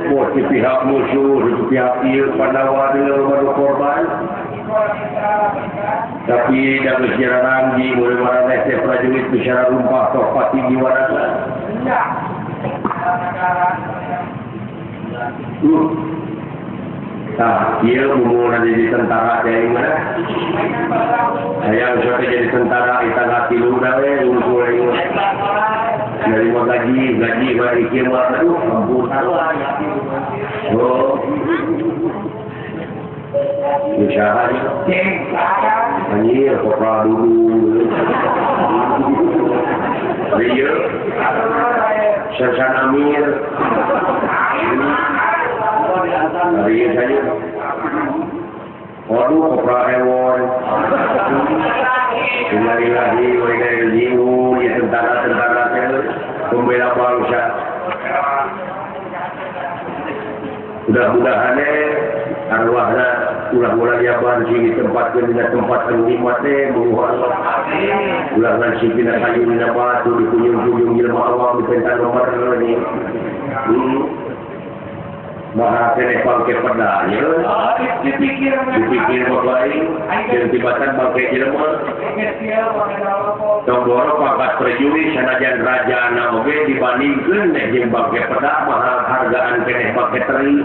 Mau di pihak musuh, di pihak ieu Pandawa deui korban. Tapi da geus jarang di mulai maraneh teh prajurit bicara rumpah tok pati jiwarasa. Tah, ieu umurna jadi tentara teh mana? Hayang sok jadi tentara eta ngatilu we unggul ieu. Dari mah gaji, gaji mah ieu mah aduh ampun. Oh. Usaha anjir kopra dulu. Ieu Sersan Amir. Iya saja. Waduh, kopra ewon. Innalillahi wa inna ilaihi raji'un. Ya tentara-tentara pembela bangsa. Mudah-mudahan arwahna ulah-ulah yaban sing ditempatkeun dina tempat anu nikmat teh buruhan. Ulah ngan sing dina kayu dina batu dikunjung-kunjung jelema awam dipentan nomor ini. Maha keneh bangke peda ya. Dipikir bae jeung tibatan bangke jelema. Tong boro pangkat prajurit sanajan rajana oge dibandingkeun neh jeung bangke peda maha hargaan keneh bangke teri.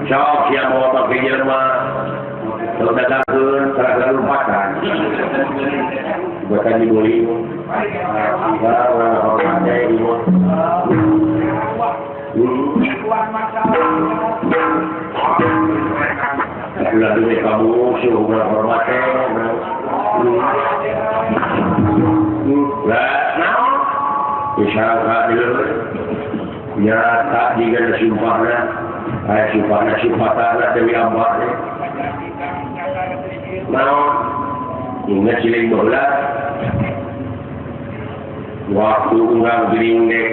Sok sia bawa bangke jelema. Kalau datangkeun terakhir lompatan. Buatan dibuli. Orang hormat ieu. Ulah duit kamu, suruh ulah hormat teh. Lah, naon? Isyarat dieu. Nyata jiga sumpahna, aya sumpahna sumpatana deui abah teh. Naon? Ingat ciling baheula. Waktu urang geuning dek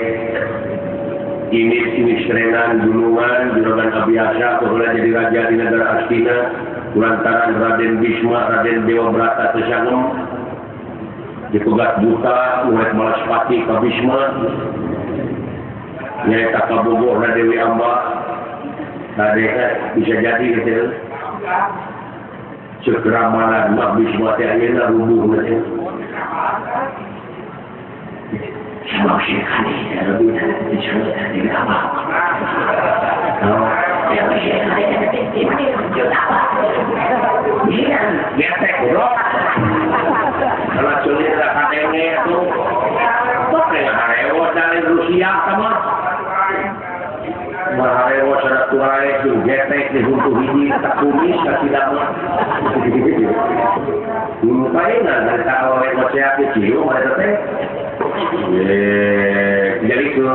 ini serenan gunungan juragan Abiasa baheula jadi raja di negara Astina lantaran Raden Bisma Raden Dewa Brata teu sangem dipegat buta ulet Balaspati ka Bisma nyaeta kabogohna Dewi Amba tadi bisa jadi gitu sekeramanan mah Bisma teh ayeuna rubuh teh sebab sekali lebih dari apa? Kalau sulit katanya itu, maharewo dari Rusia sama, maharewo sudah tua itu getek dihuntuh hiji tak kumis tak tidak mah. Lupain dari tak oleh masyarakat kecil, mereka teh. Jadi ke